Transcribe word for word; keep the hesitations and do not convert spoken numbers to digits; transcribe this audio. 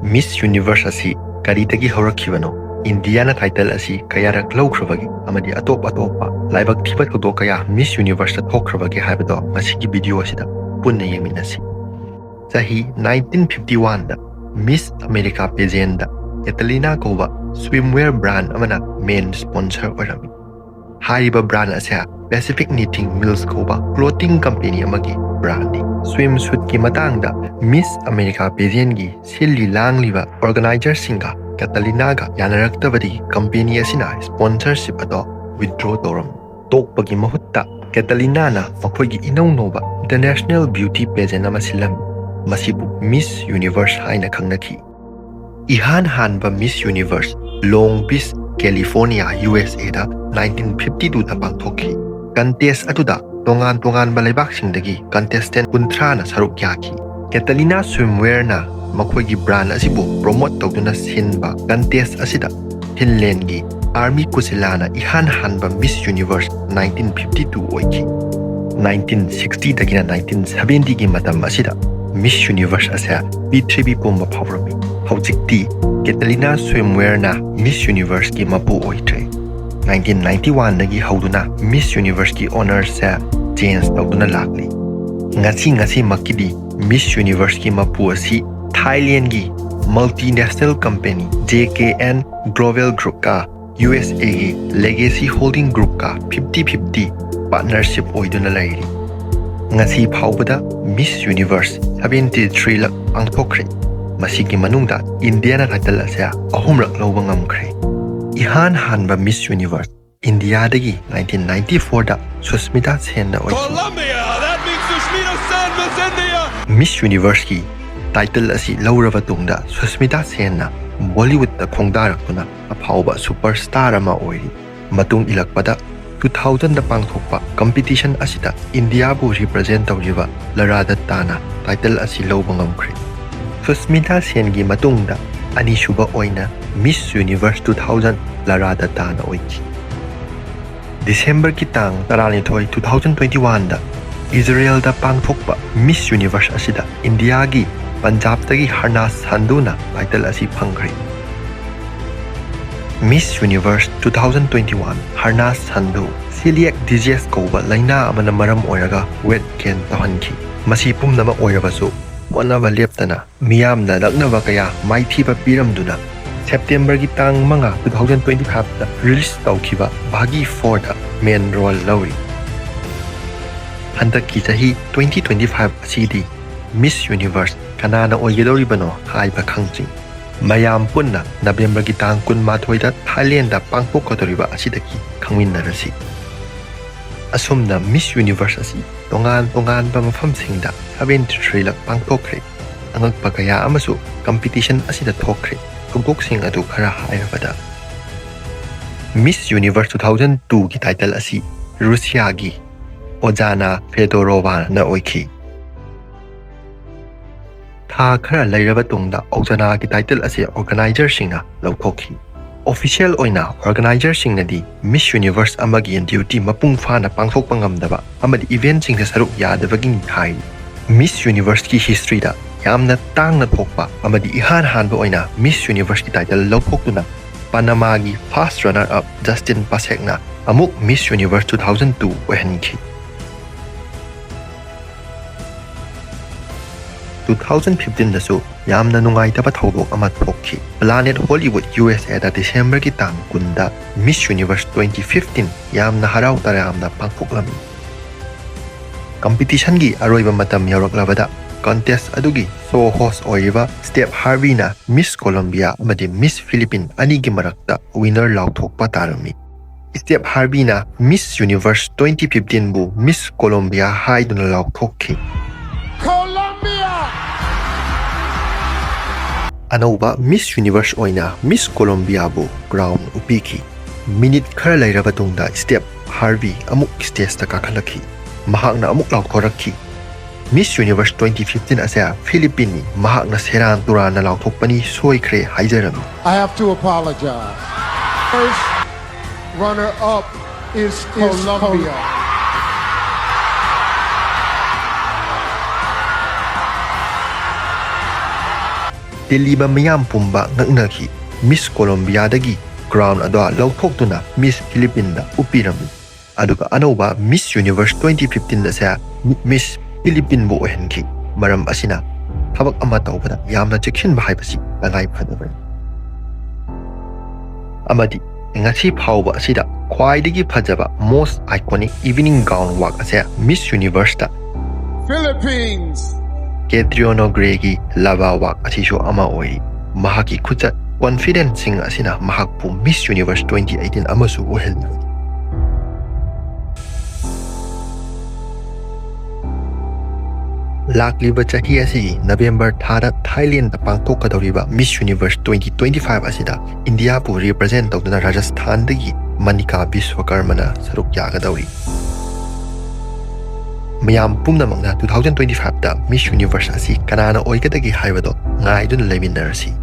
Miss Universe ꯑꯁꯤ ꯀꯔꯤꯗꯒꯤ ꯍꯧꯔꯛꯈꯤꯕꯅꯣ, ꯏꯟꯗꯤꯌꯥꯅ title ꯑꯁꯤ ꯀꯌꯥꯔꯛ ꯂꯧꯈ꯭ꯔꯕꯒꯦ, ꯑꯃꯗꯤ ꯑꯇꯣꯞ ꯑꯇꯣꯞꯄ ꯂꯥꯏꯕꯛ ꯊꯤꯕ ꯊꯧꯗꯣꯛ ꯀꯌꯥ Miss Universeꯇ ꯊꯣꯛꯈ꯭ꯔꯕꯒꯦ ꯍꯥꯏꯕꯗꯣ ꯉꯁꯤꯒꯤ video ꯑꯁꯤꯗ ꯄꯨꯟꯅ ꯌꯦꯡꯃꯤꯟꯅꯁꯤ꯫ ꯆꯍꯤ nineteen fifty oneꯗ Miss America pageantꯗ Catalina ꯀꯧꯕ swimwear brand ꯑꯃꯅ main sponsor ꯑꯣꯏꯔꯝꯃꯤ꯫ ꯍꯥꯏꯔꯤꯕ brand ꯑꯁꯦ Pacific Knitting Mills ꯀꯧꯕ clothing company ꯑꯃꯒꯤ brandꯅꯤ꯫ Swimsuitꯀꯤ ꯃꯇꯥꯡꯗ Miss America pageantꯒꯤ ꯁꯤꯜꯂꯤ ꯂꯥꯡꯂꯤꯕ organizerꯁꯤꯡꯒ Catalinaꯒ ꯌꯥꯅꯔꯛꯇꯕꯗꯒꯤ company ꯑꯁꯤꯅ sponsorship ꯑꯗꯣ withdraw ꯇꯧꯔꯝꯃꯤ꯫ ꯇꯣꯛꯄꯒꯤ ꯃꯍꯨꯠꯇ Catalinaꯅ ꯃꯈꯣꯏꯒꯤ ꯏꯅꯧꯅꯧꯕ international beauty pageant ꯑꯃ ꯁꯤꯜꯂꯝꯃꯤ꯫ ꯃꯁꯤꯕꯨ Miss Universe ꯍꯥꯏꯅ ꯈꯪꯅꯈꯤ꯫ ꯏꯍꯥꯟ ꯍꯥꯟꯕ Miss Universe Long Beach, California, USAꯗ nineteen fifty twoꯗ ꯄꯥꯡꯊꯣꯛꯈꯤ꯫ Contest ꯑꯗꯨꯗ ꯇꯣꯉꯥꯟ ꯇꯣꯉꯥꯟꯕ ꯂꯩꯕꯥꯛꯁꯤꯡꯗꯒꯤ contestant ꯀꯨꯟꯊ꯭ꯔꯥꯅ ꯁꯔꯨꯛ ꯌꯥꯈꯤ꯫ Catalina Swimwearꯅ ꯃꯈꯣꯏꯒꯤ brand ꯑꯁꯤꯕꯨ promote ꯇꯧꯗꯨꯅ ꯁꯤꯟꯕ contest ꯑꯁꯤꯗ Finlandꯒꯤ Armi Kusilana ꯏꯍꯥꯟ ꯍꯥꯟꯕ Miss Universe nineteen fifty two ꯑꯣꯏꯈꯤ꯫ Nineteen sixtyꯗꯒꯤꯅ nineteen seventyꯒꯤ ꯃꯇꯝ ꯑꯁꯤꯗ Miss Universe ꯑꯁꯦ ꯄ꯭ꯔꯤꯊꯤꯕꯤ ꯄꯨꯝꯕ ꯐꯥꯎꯔꯝꯃꯤ꯫ ꯍꯧꯖꯤꯛꯇꯤ Catalina Swimwearꯅ Miss Universeꯀꯤ ꯃꯄꯨ ꯑꯣꯏꯈ꯭ꯔꯦ꯫ Nineteen ninety oneꯗꯒꯤ ꯍꯧꯗꯨꯅ Miss Universeꯀꯤ ownerꯁꯦ change ꯇꯧꯗꯨꯅ ꯂꯥꯛꯂꯤ꯫ ꯉꯁꯤ ꯉꯁꯤꯃꯛꯀꯤꯗꯤ Miss Universeꯀꯤ ꯃꯄꯨ ꯑꯁꯤ Thailandꯒꯤ multinational company JKN Global Groupꯀ USAꯒꯤ Legacy Holding Groupꯀ fifty fifty partnership ꯑꯣꯏꯗꯨꯅ ꯂꯩꯔꯤ꯫ ꯉꯁꯤ ꯐꯥꯎꯕꯗ Miss Universe seventy three ꯂꯛ ꯄꯥꯡꯊꯣꯛꯈ꯭ꯔꯦ꯫ ꯃꯁꯤꯒꯤ ꯃꯅꯨꯡꯗ ꯏꯟꯗꯤꯌꯥꯅ title ꯑꯁꯦ ꯑꯍꯨꯝꯔꯛ ꯂꯧꯕ ꯉꯝꯈ꯭ꯔꯦ꯫ ꯏꯍꯥꯟ ꯍꯥꯟꯕ Miss Universe ꯏꯟꯗꯤꯌꯥꯗꯒꯤ nineteen ninety fourꯗ ꯁꯨꯁꯃꯤꯇꯥ ꯁꯦꯟꯅ ꯑꯣꯏꯈꯤ꯫ Colombia, that means Sushmita Sen, Miss India. Miss Universeꯀꯤ title ꯑꯁꯤ ꯂꯧꯔꯕ ꯇꯨꯡꯗ ꯁꯨꯁꯃꯤꯇꯥ ꯁꯦꯟꯅ Bollywoodꯇ ꯈꯣꯡꯗꯥꯔꯛꯇꯨꯅ ꯑꯐꯥꯎꯕ superstar ꯑꯃ ꯑꯣꯏꯔꯤ꯫ ꯃꯇꯨꯡ ꯏꯂꯛꯄꯗ two thousandꯗ ꯄꯥꯡꯊꯣꯛꯄ competition ꯑꯁꯤꯗ ꯏꯟꯗꯤꯌꯥꯕꯨ represent ꯇꯧꯔꯤꯕ ꯂꯔꯥ ꯗꯠꯇꯥꯅ title ꯑꯁꯤ ꯂꯧꯕ ꯉꯝꯈ꯭ꯔꯦ꯫ ꯁꯨꯁꯃꯤꯇꯥ ꯁꯦꯟꯒꯤ ꯃꯇꯨꯡꯗ ꯑꯅꯤꯁꯨꯕ ꯑꯣꯏꯅ Miss Universe two thousand ꯂꯔꯥ ꯗꯠꯇꯥꯅ ꯑꯣꯏꯈꯤ꯫ ꯗꯤꯁꯦꯝꯕꯔꯒꯤ ꯇꯥꯡ ꯇꯔꯥꯅꯤꯊꯣꯏ, two thousand twenty oneꯗ ꯏꯖꯔꯦꯜꯗ ꯄꯥꯡꯊꯣꯛꯄ Miss Universe ꯑꯁꯤꯗ ꯏꯟꯗꯤꯌꯥꯒꯤ ꯄꯟꯖꯥꯕꯇꯒꯤ ꯍꯔꯅꯥꯁ ꯁꯟꯙꯨꯅ ꯇꯥꯏꯇꯜ ꯑꯁꯤ ꯐꯪꯈ꯭ꯔꯦ꯫ Miss Universe two thousand twenty-one ꯍꯔꯅꯥꯁ ꯁꯟꯙꯨ celiac disease ꯀꯧꯕ ꯂꯥꯏꯅꯥ ꯑꯃꯅ ꯃꯔꯝ ꯑꯣꯏꯔꯒ weight gain ꯇꯧꯍꯟꯈꯤ꯫ ꯃꯁꯤ ꯄꯨꯝꯅꯃꯛ ꯑꯣꯏꯔꯕꯁꯨ ꯍꯣꯠꯅꯕ ꯂꯦꯞꯇꯅ ꯃꯤꯌꯥꯝꯅ ꯂꯛꯅꯕ ꯀꯌꯥ ꯃꯥꯏꯊꯤꯕ ꯄꯤꯔꯝꯗꯨꯅ September ꯒꯤ ꯇꯥꯡ ꯃꯉꯥ, two thousand twenty-five ꯗ release ꯇꯧꯈꯤꯕ ꯚꯥꯒꯤ four ꯗ main role ꯂꯧꯔꯤ꯫ ꯍꯟꯗꯛꯀꯤ ꯆꯍꯤ twenty twenty-five ꯑꯁꯤꯗꯤ Miss Universe ꯀꯅꯥꯅ ꯑꯣꯏꯒꯗꯧꯔꯤꯕꯅꯣ ꯍꯥꯏꯕ ꯈꯪꯗ꯭ꯔꯤ꯫ ꯃꯌꯥꯝ ꯄꯨꯟꯅ November ꯒꯤ ꯇꯥꯡ ꯀꯨꯟꯃꯥꯊꯣꯏꯗ Thailand ꯗ ꯄꯥꯡꯊꯣꯛꯀꯗꯧꯔꯤꯕ ꯑꯁꯤꯗꯒꯤ ꯈꯪꯃꯤꯟꯅꯔꯁꯤ꯫ ꯑꯁꯨꯝꯅ Miss Universe ꯑꯁꯤ ꯇꯣꯉꯥꯟ ꯇꯣꯉꯥꯟꯕ ꯃꯐꯝꯁꯤꯡꯗ seventy-three ꯂꯛ ꯄꯥꯡꯊꯣꯛꯈ꯭ꯔꯦ꯫ ꯑꯉꯛꯄ ꯀꯌꯥ ꯑꯃꯁꯨ competition ꯑꯁꯤꯗ ꯊꯣꯛꯈ꯭ꯔꯦ꯫ ꯊꯧꯗꯣꯛꯁꯤꯡ ꯑꯗꯨ ꯈꯔ ꯍꯥꯏꯔꯕꯗ, Miss Universe two thousand two ꯒꯤ title ꯑꯁꯤ ꯔꯨꯁꯤꯌꯥꯒꯤ ꯑꯣꯖꯥꯅꯥ ꯐꯦꯗꯣꯔꯣꯚꯥꯅ ꯑꯣꯏꯈꯤ꯫ ꯊꯥ ꯈꯔ ꯂꯩꯔꯕ ꯇꯨꯡꯗ ꯑꯣꯖꯥꯅꯥꯒꯤ title ꯑꯁꯤ organizer ꯁꯤꯡꯅ ꯂꯧꯊꯣꯛꯈꯤ꯫ Official ꯑꯣꯏꯅ organizer ꯁꯤꯡꯅꯗꯤ Miss Universe ꯑꯃꯒꯤ duty ꯃꯄꯨꯡ ꯐꯥꯅ ꯄꯥꯡꯊꯣꯛꯄ ꯉꯝꯗꯕ ꯑꯃꯗꯤ event ꯁꯤꯡꯗ ꯁꯔꯨꯛ ꯌꯥꯗꯕꯒꯤꯅꯤ ꯍꯥꯏꯔꯤ꯫ Miss Universe ꯀꯤ history ꯗ ꯌꯥꯝꯅ ꯇꯥꯡꯅ ꯊꯣꯛꯄ ꯑꯃꯗꯤ ꯏꯍꯥꯟ ꯍꯥꯟꯕ ꯑꯣꯏꯅ Miss Universe ꯀꯤ title ꯂꯧꯊꯣꯛꯇꯨꯅ ꯄꯅꯃꯥꯒꯤ first runner up Justin Pasek ꯅ ꯑꯃꯨꯛ Miss Universe two thousand two ꯑꯣꯏꯍꯟꯈꯤ꯫ Two thousand fifteen ꯗꯁꯨ ꯌꯥꯝꯅ ꯅꯨꯡꯉꯥꯏꯇꯕ ꯊꯧꯗꯣꯛ ꯑꯃ ꯊꯣꯛꯈꯤ꯫ Planet Hollywood U S A the December ꯒꯤ ꯇꯥꯡ ꯀꯨꯟꯗ Miss Universe twenty fifteen ꯌꯥꯝꯅ ꯍꯔꯥꯎ ꯇꯌꯥꯝꯅ ꯄꯥꯡꯊꯣꯛꯂꯝꯃꯤ꯫ Competition ꯒꯤ ꯑꯔꯣꯏꯕ ꯃꯇꯝ ꯌꯧꯔꯛꯂꯕꯗ, contest ꯑꯗꯨꯒꯤ show host ꯑꯣꯏꯔꯤꯕ Steve Harvey ꯅ Miss Colombia ꯑꯃꯗꯤ Miss Philippines ꯑꯅꯤꯒꯤ ꯃꯔꯛꯇ winner ꯂꯥꯎꯊꯣꯛꯄ ꯇꯥꯔꯝꯃꯤ꯫ Steve Harvey ꯅ Miss Universe twenty fifteen ꯕꯨ Miss Colombia ꯍꯥꯏꯗꯨꯅ ꯂꯥꯎꯊꯣꯛꯈꯤ꯫ Colombia! ꯑꯅꯧꯕ Miss Universe ꯑꯣꯏꯅ Miss Colombia ꯕꯨ crown ꯎꯞꯄꯤꯈꯤ꯫ Minute ꯈꯔ ꯂꯩꯔꯕ ꯇꯨꯡꯗ Steve Harvey ꯑꯃꯨꯛ stage ꯇ ꯀꯥꯈꯠꯂꯛꯈꯤ꯫ ꯃꯍꯥꯛꯅ ꯑꯃꯨꯛ ꯂꯥꯎꯊꯣꯔꯛꯈꯤ, "Miss Universe twenty fifteen ꯑꯁꯦ Philippines ꯅꯤ, ꯃꯍꯥꯛꯅ ꯁꯦꯔꯥꯟ ꯇꯨꯔꯥꯟꯅ ꯂꯥꯎꯊꯣꯛꯄꯅꯤ, ꯁꯣꯏꯈ꯭ꯔꯦ" ꯍꯥꯏꯖꯔꯝꯃꯤ꯫ I have to apologize. First runner up is Colombia. ꯇꯤꯜꯂꯤꯕ ꯃꯤꯌꯥꯝ ꯄꯨꯝꯕ ꯉꯛꯅꯈꯤ꯫ Miss Colombiaꯗꯒꯤ crown ꯑꯗꯣ ꯂꯧꯊꯣꯛꯇꯨꯅ Miss Philippines ꯎꯞꯄꯤꯔꯝꯃꯤ꯫ ꯑꯗꯨꯒ ꯑꯅꯧꯕ Miss Universe twenty fifteen ꯑꯁꯦ Miss Philippines ꯕꯨ ꯑꯣꯏꯍꯟꯈꯤ꯫ ꯃꯔꯝ ꯑꯁꯤꯅ ꯊꯕꯛ ꯑꯃ ꯇꯧꯕꯗ ꯌꯥꯝꯅ ꯆꯦꯛꯁꯤꯟꯕ ꯍꯥꯏꯕꯁꯤ ꯇꯉꯥꯏ ꯐꯗꯕꯅꯤ꯫ ꯑꯃꯗꯤ ꯉꯁꯤ ꯐꯥꯎꯕ ꯑꯁꯤꯗ ꯈ꯭ꯋꯥꯏꯗꯒꯤ ꯐꯖꯕ most iconic evening gown walk ꯑꯁꯦ Miss Universeꯇ Philippines. Catriona Grayꯒꯤ Lava Walk ꯑꯁꯤꯁꯨ ꯑꯃ ꯑꯣꯏꯔꯤ꯫ ꯃꯍꯥꯛꯀꯤ ꯈꯨꯆꯠ confidenceꯁꯤꯡ ꯑꯁꯤꯅ ꯃꯍꯥꯛꯄꯨ Miss Universe twenty eighteen ꯑꯃꯁꯨ ꯑꯣꯏꯍꯜꯂꯤꯕꯅꯤ꯫ ꯂꯥꯛꯂꯤꯕ ꯆꯍꯤ ꯑꯁꯤꯒꯤ ꯅꯕꯦꯝꯕꯔ ꯊꯥꯗ Thailand ꯄꯥꯡꯊꯣꯛꯀꯗꯧꯔꯤꯕ Miss Universe twenty twenty five ꯑꯁꯤꯗ ꯏꯟꯗꯤꯌꯥꯕꯨ represent ꯇꯧꯗꯨꯅ ꯔꯥꯖꯁꯊꯥꯟꯗꯒꯤ ꯃꯅꯤꯀꯥ ꯕꯤꯁ꯭ꯋꯀꯔꯃꯅ ꯁꯔꯨꯛ ꯌꯥꯒꯗꯧꯔꯤ꯫ ꯃꯌꯥꯝ ꯄꯨꯝꯅꯃꯛꯅ two thousand twenty fiveꯇ Miss Universe ꯑꯁꯤ ꯀꯅꯥꯅ ꯑꯣꯏꯒꯗꯒꯦ ꯍꯥꯏꯕꯗꯣ ꯉꯥꯏꯗꯨꯅ ꯂꯩꯃꯤꯟꯅꯔꯁꯤ꯫